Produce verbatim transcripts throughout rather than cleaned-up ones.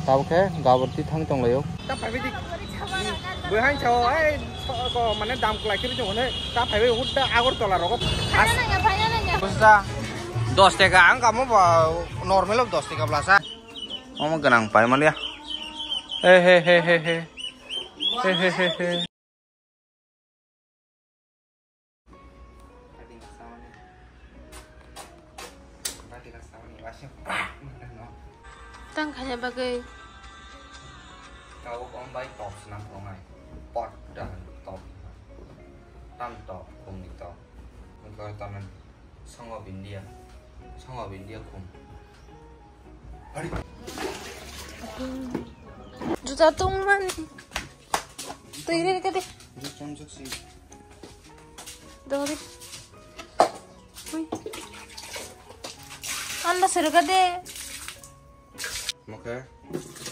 Tabuk khe gabur ti thang tong laio. Ta phaibai di. Bwhai sao, ai, ko mane dam kwlai kiri jong ne. Ta phaibai hutta Agartala rogo. As. Phaina nangya, phaina nangya. Busa. Dos taka ang kamo ba normal of dos taka blasa. Omo gwnang pai maliya. He he he he he. He he he he. Tang khaina bagwi. Tabuk om bai top swnam tongnai. Pot dan top. Tam top, khumni top. Wngkha tongnai Song of India. Song of India khum. Hari. Juta tongmani. Twi re kade. Dori. Ui. Anda sir kade. Mokhe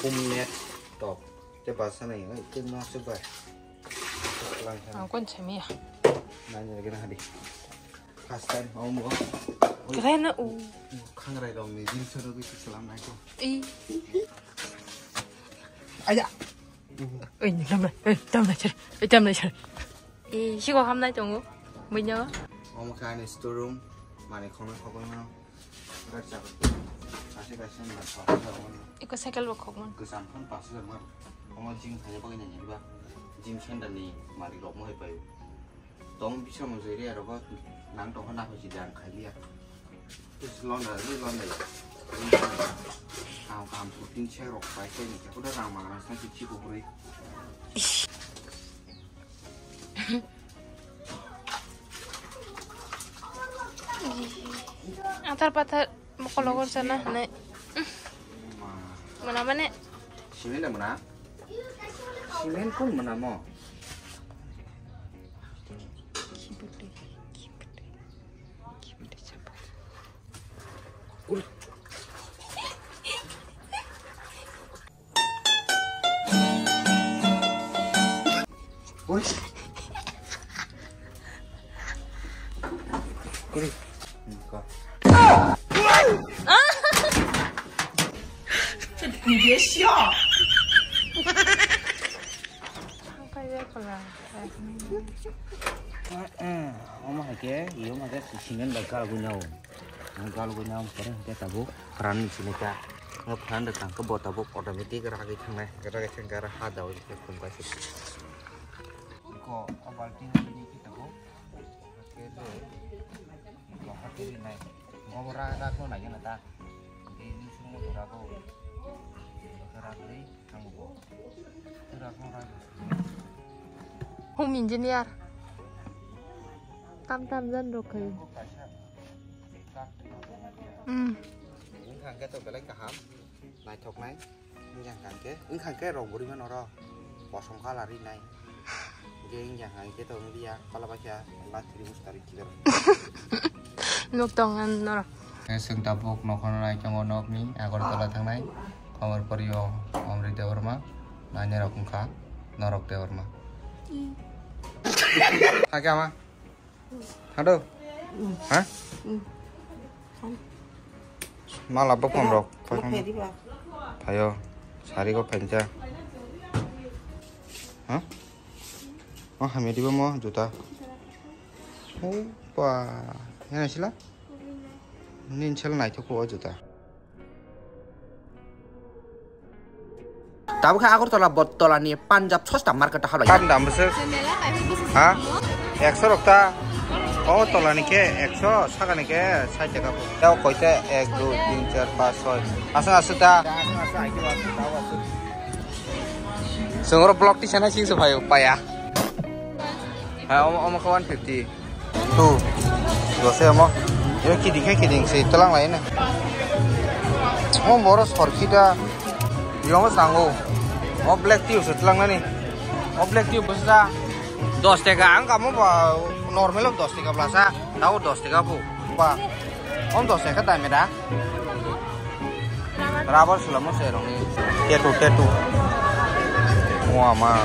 pum net top. Te basa nai, oi, te no se bai. Lang khan. Ang kon chami ya. Nai ne gena hadi. First time, om bo. Krai na u. Khangrai rok ni din soro bi salam nai ko. I. Aya. Oi, ni tamna, oi, tamna char, oi, tamna char. E, sigo hamnai tongo, buino. Omo khe ani store room, mani khongnai khokoi mano. Gari chakri. Kaisa kaisa ni baksa. Iko cycle bo khokmani. Kwcham phano pash hajar man. Omo gym khaina bagwi nai ba. Gym center ni malik rok mo hai pai. Tong bisa mo jai re aro ba nang tong na phai si dang khai liya. Tus londa, ri londa ya. Kam kam putin che rok pai ke ni. Udah rang mang rang sang si chipu puri. Athar pathar mokol logor sana hinai. Mana mana? Simen da mana? Simen kun mana mo? Oi. Kuri. Ko. Ang kaya pala. Eh, eh, omo hai khe, iyo hai khe cement bai galgwi nao. Ang galgwi nao, pore hwnkhe tabuk pran ni sini ta. Ang pran da tang khe bo tabuk automatic ragwi thangnai, ragwi thang khe aro ha dawi khe khum kaisa. Ko, o balting ni khe tabuk. Khe le, ko ha khe ri nai. Go ra, ra ko nai na ta. Daily sumo rago. Ragwi. Home engineer. Tam tam jan rok khai. Hmm. Wngkha hwnkhe to belai kaham, naithoknai. Wngkha hwnkhe, wngkha hwnkhe rok bwrwi mano oro kosom colour rinai. Hwnkhe wngkha hwnkhe to wngya, kola bakya, last three months tari kilo. Nuk tong norok. Chwng tabuk nokhorno nai tongo nokni Agartala thangnai. Khobor pori o Omri Debbarma, nainai rok wngkha Norok Debbarma. Hakhe ama. Thangdo? Ha? Mala bopong rok. Phaio. Sari go phaincha. Ha? O hamya diba mo juta. Opa. Yana sila? Nin sel naithok o juta. Tabuk khe Agartala Bottola ni Punjab sosta market o hablai. Kam dam bwswk? Ha? Ekso rok ta? O tola ni khe ekso, saka ni khe sait taka. Tei o koita ek, dui, tin, char, panch, soi. Aswk aswk ta? Chwng oro block tisa na singsa phaio paya. Ha, omo, omo khe one fifty. Tu, dose omo. Yo kiding khe kiding se tlang lai na. Omo boro sorkhi da. Yo omo sango. O black tea se tlang nani. O black tea bwsa. Dos taka ang kamo ba normal of dos taka blasa. Tao dos taka bu. Ba. Om dos taka dai me da. Rubber sulamo se rong ni. Tetu, tetu. Wah ma.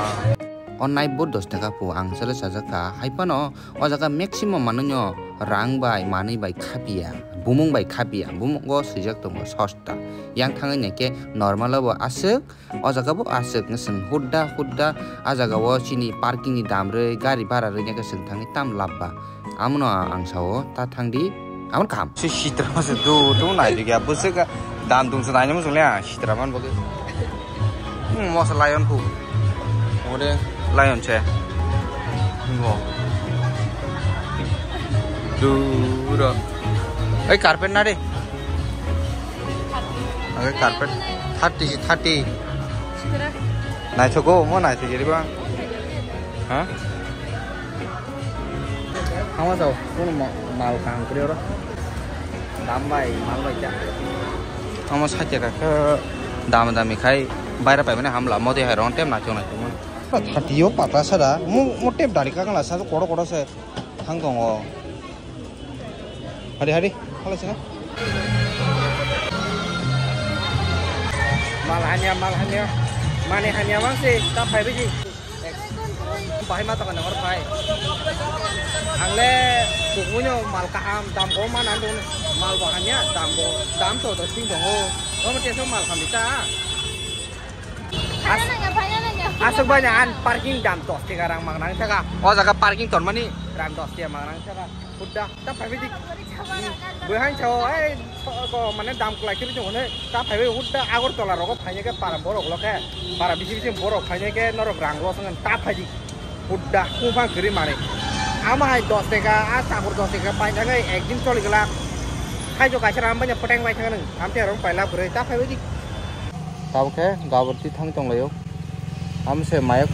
O nai bo dos taka pu ang sale sajak kha, hai phano o jaga maximum manwi no rang bai, manwi bai khapiya, bumung bai khapiya, bumungo swijak tongo sosta. Yang thangwi naikhe normal o bo aswk, o jaga bo aswk, nwswng hudda hudda, a jaga o chini parking ni dam rwi, gari bhara rwi naikhe chwng thangwi tam labba. Amono ang sao, ta thangdi, amon kaham. Si sitra masa du, tu nai du ya, bwswk dam tung sa nai mo sung le, sitra man bagwi. Hmm, mosa lion pu. Ode lion che. Ngo. Duro. Ei carpet na de. Oke carpet thirty si thirty. Naithogo mo naithok jeri bang. Ha? Hama jao, kono ma-, mal kaham kwrwi oro. Dam bai, mal bai cha. Hama side khe dam dami khai baira paimani hamla modi hai rong tem na chong na chong. Thati yo pata sada, mo, mo tep dari ka kala sa kodo kodo se thang tongo. Hari hari, hala sina. Mal hanya, mal hanya. Mane hanya mang se, ta phai biji. Bahai ma tokani hor phai. Ang le tukmuino mal kaham, dam bo ma nan dun. Mal bo hanya, dam bo, dam to to ting tongo. Omo teso mal khamdi ta. As-, aswk bai na an parking dam dos teka rang mang nang saka. O jaga parking ton mani rang dos teka mang nang saka. Hudda ta phai biji. Bwhai sao, ai, ko, mane dam kwlai kiri jong ne, ta phaiwi hudda Agartala rogo phainai khe para borok lo khe, para bisi bisi borok phainai khe norok rang lo swngan ta phaidi. Hudda, kung phang kwrwi manwi. Ama hai dos teka, a sakur dos teka pai thangwi ekdin choli glak. Khaijo kaisa ram banya pwteng bai thangwi nwng, amtwi arong pailap kwrwi ta phaiwi di. Tabuk khe gabur twi thang tonglaio. Amse mayok,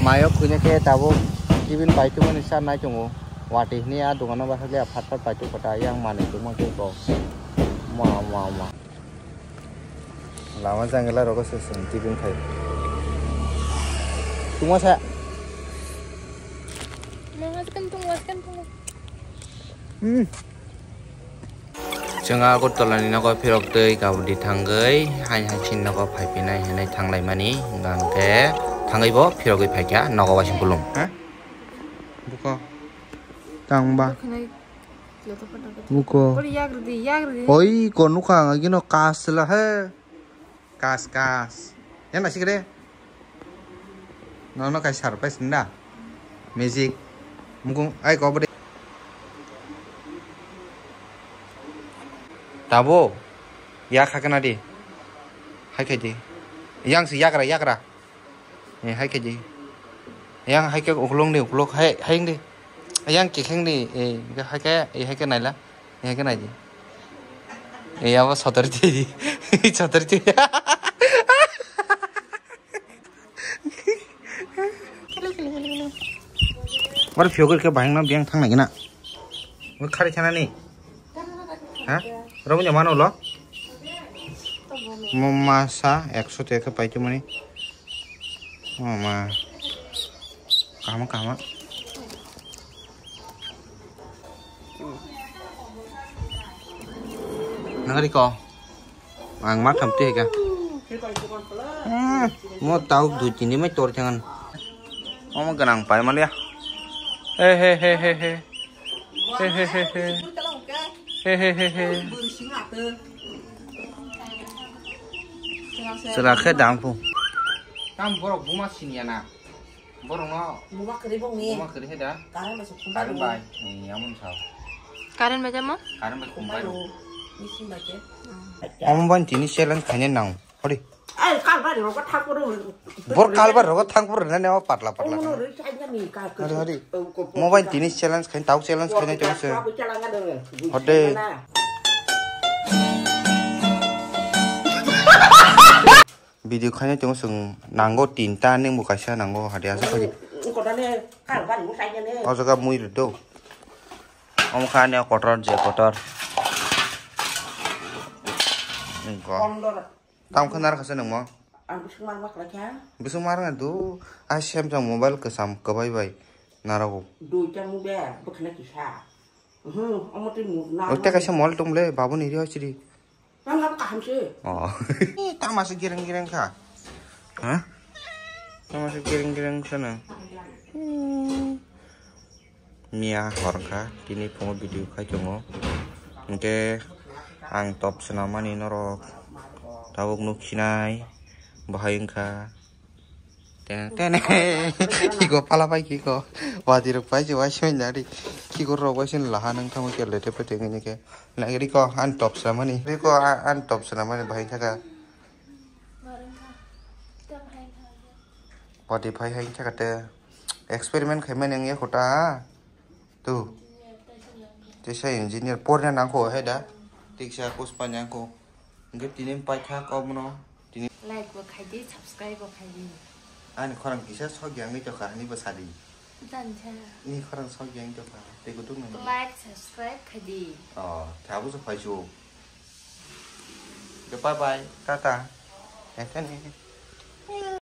mayok khuina khe tabuk tibin bai tubani sa nai tongo. Wati hini a dogano bahai le phat phat pai tu kota yang manwi tongma khe ko. Ma, ma, ma. Lama jangla rogo se sung tibin khai. Tungma sa. Mama sekan tungma sekan tungma. Hmm. Chwng Agartala ni nogo phirok twi gabudi thangwi hain hain chini nogo phai phinai hinwi thanglaimani hwnkha hwnkhe thangwi bo phirogwi phaikha nogo waising kulum. Ha? Buko. Tang ba. Buko. Oi, ko nukha ang agino kas la he. Kas, kas. Yang nasi kere. No, no, kai surprise nda. Magic. Mukung, ai ko bode. Tabo. Ya khakena di. Hai khai di. Yang si yakra, yakra. Eh, hai khe di. Yang hai khe uklung di, ukluk hai, hai di. Yang kikheng di, eh, hai khe, eh, hai khe naila. Eh, hai khe nai di. Eh, abo sotor di. Sotor di. Oro phiyogor khe bahai no biyang thang nai gina. Oro khari khana ni. Ha? Oro bunya mano lo? Mo masa ekso te khe paito mani. Oh ma. Kaham, kaham. Nagari ko. Ang ma tham twi ka. Hmm, mo tau dui tini mai tor changan. Omo ganang pai malia. He, he, he, he, he. He, he, he, he. He, he, he, he. Chwla khe dam phu. Tam borok buma siniya na. Borok no buma kwrwi bongni. Buma kwrwi he da. Current bai se khum bai. Current bai. Ni amon sao. Current bai jamo? Current bai khum bai. Machine bai ke. Omo ban tini challenge khaina nang. Hori. Ai, kalbari rogo thang poro. Bor kalbari rogo thang poro nani o patla patla. Omo no ri chai ni ka. Hari, hari. Mobile tini challenge khain, tau challenge khain tong se. Hode. Video khain tong se nango tinta ning bo kaisa nango hade asa khaji. Ko dane kalbari mo chai ne. O jaga mui ri do. Omo kha ne kotor je kotor. Ko. Tamo khe narwkha se nangmo? Ang bising mar ma khlai kha. Bising mar na do, ai Samsung mobile kwcham kwbai bai narwgo. Duita mobile bwkhana kisa. Mhm, omo tei mu na. Oita kaisa mobile tong le, babuni ri hochiri. Ang abo kaham se. Oh. Eh, tama se gireng gireng kha. Ha? Tama se gireng gireng sana. Hmm. Miya hor wngkha, tini phungo video khai tongo. Hinkhe ang top swnamani norok tabuk nuksinai bahai wngkha. Ten ten. Kiko pala pai kiko. Wadi rok pai se wai se nari. Kiko rok wai se laha nang tamo ke lete pete ngini ke. Nagri ko an top swnamani. Riko an top swnamani bahai wngkha. Wadi phai hai wngkha te. Experiment khaimani wngya kho ta. Tu. Tisa engineer porna nangkho hai da. Tiksa kus pa nangkho. Hingke tini paitha kok bono. Tini. Like bo khai di, subscribe bo khai di. Ani khorang kisa sok yang ni tokha, ani bo sadi. Dansa. Ni khorang sok yang tokha. Tei kutung nang. Like, subscribe khai di. Oh, thabu so phaisu. Bye bye. Tata. Ekani.